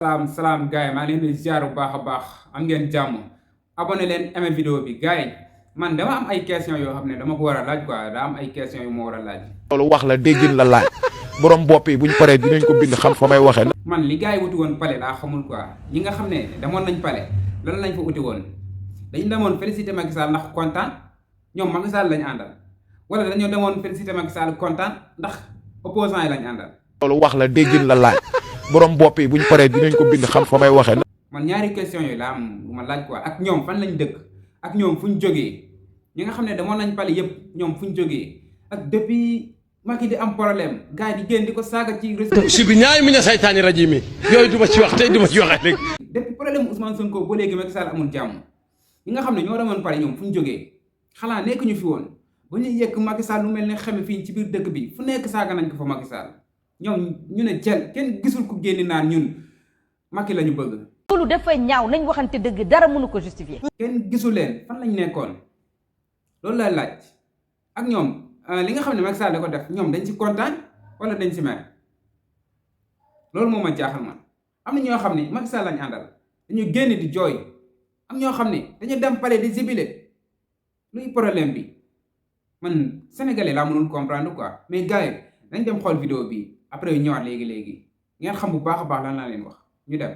salaam gars yi maa ngi leen di ziar bu baax a baax am ngeen jàmm abonné leen aimé vidéo bi gars yi man dama am ay question yoo xam ne dama ko war a laaj quoi daa am ay question yu ma war a laaj. loolu wax la déggin la laaj borom bopp yi buñ paree dinañ ko bind xam fa may waxee. man li gars yi wuti woon pale laa xamul quoi ñi nga xam ne demoon nañ pale lan lañ fa uti woon dañu demoon félicité Macky Sall ndax kontaan ñoom Macky Sall lañ àndal wala dañoo demoon félicité Macky Sall kontaan ndax opposant yi lañ àndal. loolu wax la déggin la laaj borom bopp yi buñ paree dinañ ko bind xam fa may waxee. man ñaari question yooyu laa am lu ma laaj quoi ak ñoom fan lañ dëkk ak ñoom fu ñu jógee ñi nga xam ne demoon nañ pale yëpp ñoom fu ñu jógee ak depuis Macky di am problème gars yi di génn di ko saaga ci réseau si bi ñaari mi ne saytaani rajo mi yooyu du ma ci wax tey du ma ci waxee léegi. depuis problème Ousmane Sonko ba léegi Macky Sall amul jàmm ñi nga xam ne ñoo demoon pale ñoom fu ñu jógee xanaa nekk ñu fi woon ba ñuy yëkk Macky Sall lu mel ne xame fii ci biir dëkk bi fu nekk saaga nañ ko fa Macky Sall ñoom ñu ne jël kenn gisul ku génn naan ñun Macky la ñu bëgg. loolu dafa ñaaw nañ waxante dëgg dara mënu ko justifier. kenn gisul leen fan lañ nekkoon loolu lay laaj ak ñoom li nga xam ne Macky Sall da ko def ñoom dañ ci kontaan wala dañ ci mer loolu moo ma jaaxal man. am na ñoo xam ne Macky Sall lañ àndal dañu génn di jooy am ñoo xam ne dañu dem pale di jibile luy problème bi man sénégalais laa mënul comprendre quoi mais gars yi dañ dem xool vidéo bi après yu ñëwaat léegi ngeen xam bu baax a baax lan laa leen wax ñu dem.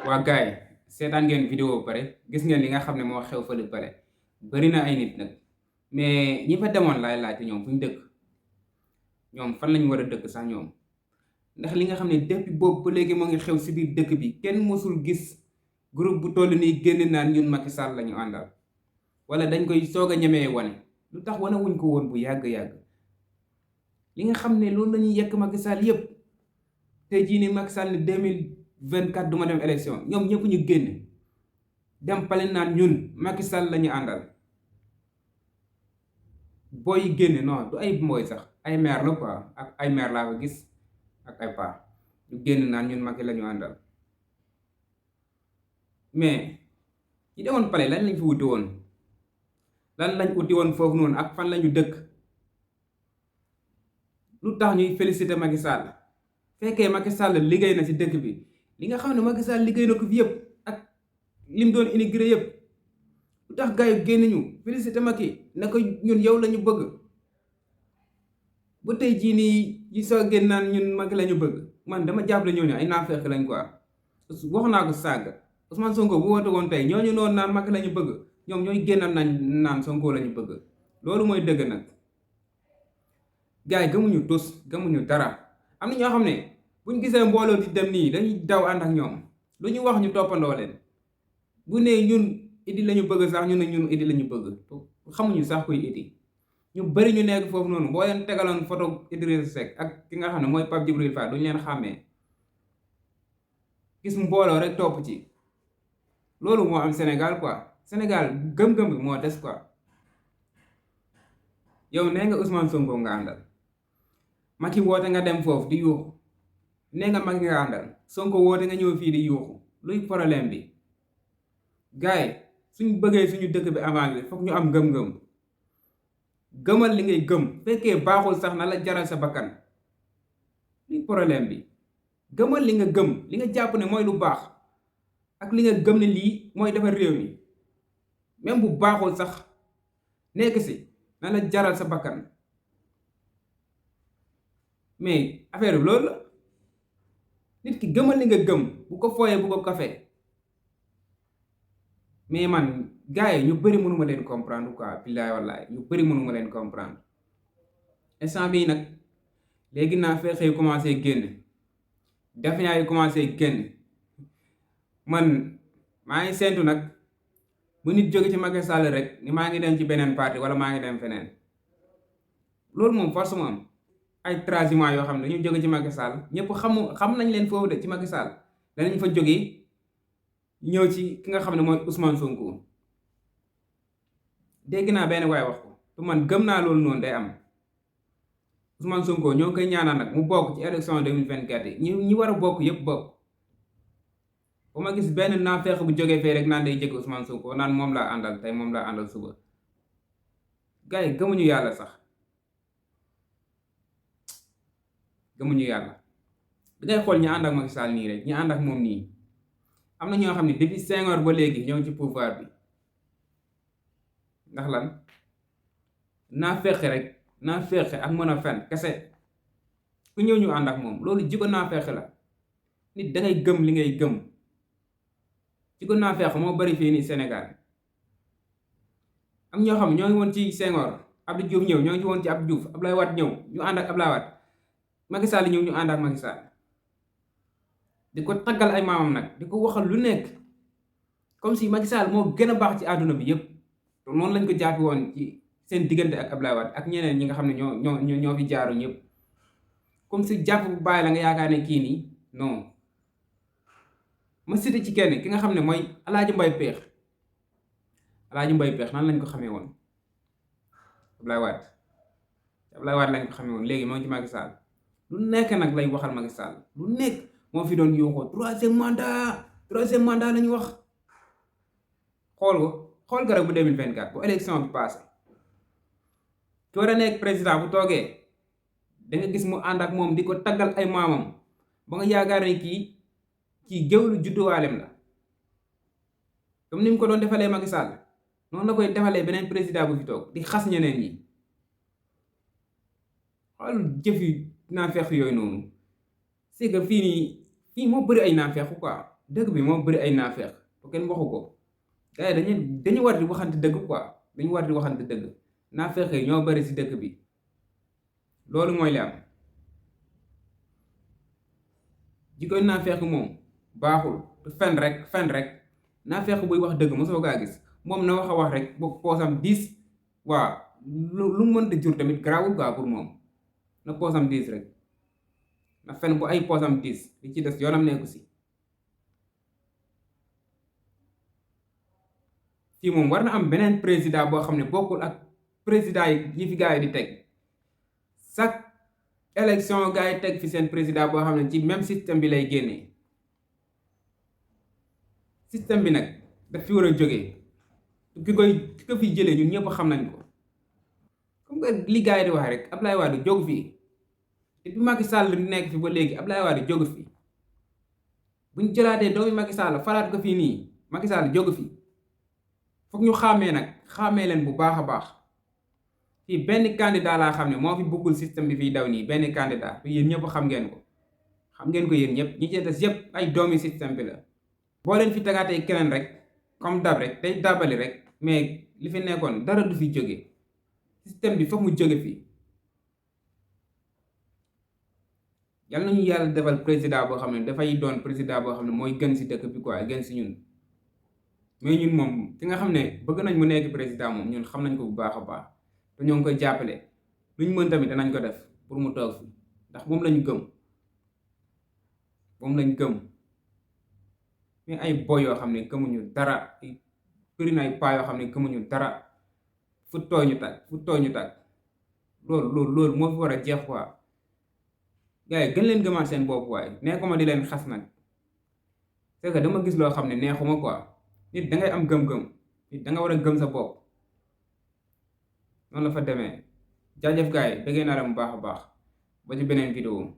waa gars yi seetaan ngeen vidéo ba pare gis ngeen li nga xam ne moo xew fële pare bari na ay nit nag mais ñi fa demoon laay laajte ñoom fu ñu dëkk ñoom fan lañu war a dëkk sax ñoom ndax li nga xam ne depuis boobu ba léegi moo ngi xew si biir dëkk bi kenn mosul gis groupe bu toll nii génn naan ñun Macky Sall la ñu àndal wala dañ koy soog a ñemee wane lu tax wane wuñ ko woon bu yàgg-yàgg li nga xam ne loolu la ñuy yekk Macky Sall yëpp tey jii nii Macky Sall ne 2024 du ma dem élection ñoom ñëpp ñu génn dem pale naan ñun Macky Sall la ñu àndal booy yi génn non du ay mbooy sax ay maire la quoi ak ay maire laa ko gis ak ay paa ñu génn naan ñun Macky la ñu àndal mais ñi demoon pale lan lañ fi wuti woon lan lañ uti woon foofu noonu ak fan lañu dëkk lu tax ñuy féliciter Macky Sall fekkee Macky Sall liggéey na ci dëkk bi li nga xam ne Macky Sall liggéey na ko fi yëpp ak lim doon immigré yëpp lu tax gars yi génn ñu féliciter Macky ne ko ñun yow la ñu bëgg ba tey jii nii yi soo génn naan ñun Macky la ñu bëgg man dama jàpp la ñooñu ay naafeq lañ quoi wax naa ko sàgg Ousmane Sonko bu woote woon tey ñooñu noonu naan Macky la ñu bëgg ñoom ñooy génnal nañ naan Sonko la ñu bëgg loolu mooy dëgg nag gars yi gëmuñu tus gëmuñu dara am na ñoo xam ne buñ gisee mbooloo di dem nii dañuy daw ànd ak ñoom lu ñu wax ñu toppandoo leen bu ne ñun Idi lañu bëgg sax ñu ne ñun Idi lañu bëgg xamuñu sax kuy Idi ñu bari ñu nekk foofu noonu boo leen tegaloon photo Idrissa Seck ak ki nga xam ne mooy Pape Djibril Fall duñu leen xàmmee gis mbooloo rek topp ci loolu moo am Sénégal quoi Sénégal gëm-gëm bi moo des quoi yow nee nga Ousmane Sonko nga àndal Macky woote nga dem foofu di yuuxu nee nga Macky nga àndal Sonko woote nga ñëw fii di yuuxu luy problème bi gaay suñ bëggee suñu dëkk bi avancé foog ñu am gëm-gëm gëmal li ngay gëm fekkee baaxul sax na la jaral sa bakkan luy problème bi gëmal li nga gëm li nga jàpp ne mooy lu baax ak li nga gëm ne lii mooy defar réew mi même bu baaxul sax nekk si na la jaral sa bakkan mais affaire bi loolu la nit ki gëmal li nga gëm bu ko fooyee bu ko kafee mais man gars yi ñu bëri mënuma leen comprendre quoi billaay wallaay ñu bëri mënuma leen comprendre instant bii nag léegi naa feexee commencé génn def naa yi commencé génn man maa ngi séntu nag bu nit jóge ci Macky Sall rek ni maa ngi dem ci beneen parti wala maa ngi dem feneen loolu moom force mu am ay transhumants yoo xam ne dañu jóge ci Macky Sall ñëpp xam nañ leen foofu de ci Macky Sall danañ fa jógee ñëw ci ki nga xam ne mooy Ousmane Sonko dégg naa benn waay wax ko te man gëm naa loolu noonu day am Ousmane Sonko ñoo koy ñaanal nag mu bokk ci élection 2024 yi ñi war a bokk yëpp bokk ba ma gis benn naafeex bu jógee fee rek naan day jëkk Ousmane Sonko naan moom laa àndal tey moom laa àndal suba gars yi gëmuñu yàlla sax gëmuñu yàlla dangay xool ñi ànd ak Macky Sall nii rek ñi ànd ak moom nii am na ñoo xam ne depuis 5 ans ba léegi ñëw ci pouvoir bi ndax lan naa fexe rek naa fexe ak mën a fen kese ku ñëw ñu ànd ak moom loolu jikko naa fexe la nit dangay gëm li ngay gëm jikko naa fexe moo bari fii nii Sénégal am ñoo xam ñoo ngi woon ci Senghor Abdou Diouf ñëw ñoo ngi woon ci Abdou Diouf Abdoulaye Wade ñëw ñu ànd ak Abdoulaye Wade Macky Sall ñëw ñu ànd ak Macky Sall di ko taggal ay maamam nag di ko waxal lu nekk comme si Macky Sall moo gën a baax ci àdduna bi yëpp te noonu lañ ko jàppi woon ci seen diggante ak Abdoulaye Wade ak ñeneen ñi nga xam ne ñoo fi jaaru ñëpp comme si jàpp bu bàyyi la nga yaakaar ne kii nii non ma cité ci kenn ki nga xam ne mooy Alaaji Mbay Peex nan lañ ko xamee woon Abdoulaye Wade lañ ko xamee woon léegi moo ngi ci Macky Sall lu nekk nag lay waxal Macky Sall lu nekk moo fi doon yuuxoo troisième mandat la ñu wax xool garab bu 2024 bu élection bi passé ki war a nekk président bu toogee da nga gis mu ànd ak moom di ko taggal ay maamam ba nga yaakaar ne kii géwlu judduwaalem la comme ni mu ko doon defalee Macky Sall noonu la koy defalee beneen président bu fi toog di xas ñeneen ñi xool jëf yi naafeex yooyu noonu c'est que fii moo bëri ay naafeex quoi dëgg bi moo bëri ay naafeex te kenn waxu ko gars yi dañu war di waxante dëgg quoi dañu war di waxante dëgg naafeex yi ñoo bëri si dëkk bi loolu mooy li am jikkoy naafeex moom baaxul te fen rek naafeex buy wax dëgg mosoo kaa gis moom na wax rek ba poosam 10 waaw lu mën di jur tamit garaawul quoi pour moom na poosam 10 rek na fen bu ay poosam 10 li ci des yoonam nekku si fii moom war na am beneen président boo xam ne bokkul ak président yi fi gars yi di teg chaque élection gars yi teg fi seen président boo xam ne ci même système bi lay génnee système bi nag daf fi war a jógee ki ko fi jëlee ñun ñëpp xam nañ ko comme que li gars yi di wax rek Abdoulaye Wade jógu fii depuis Macky Sall nekk fi ba léegi Abdoulaye Wade jógu fi buñ jëlaatee doomi Macky Sall falaat ko fii nii Macky Sall jógu fi foog ñu xàmmee leen bu baax a baax fii benn candidat laa xam ne moo fi bëggul système bi fiy daw nii benn candidat te yéen ñëpp xam ngeen ko yéen ñëpp ñi ci des yëpp ay doomi système bi la boo leen fi tegaatee keneen rek comme dab rek day dabali rek mais li fi nekkoon dara du fi jóge système bi foog mu jóge fii yàlla nañu yàlla defal président boo xam ne dafay doon président boo xam ne mooy gën si dëkk bi quoi gën si ñun mais ñun moom ki nga xam ne bëgg nañ mu nekk président moom ñun xam nañ ko bu baax a baax te ñoo ngi koy jàppale lu ñu mën tamit danañ ko def pour mu toog fi ndax moom lañu gëm mais ay boy yoo xam ne gëmuñu dara bëri na ay paa yoo xam ne gëmuñu dara fu tooy ñu tag loolu moo fi war a jeex quoi gars yi gën leen gëmaat seen bopp waaye nee ko ma di leen xas nag c'est que dama gis loo xam ne neexuma quoi nit dangay am gëm-gëm nit danga war a gëm sa bopp noonu la fa demee jaajëf gars yi bëggee naa la bu baax a baax ba ci beneen vidéo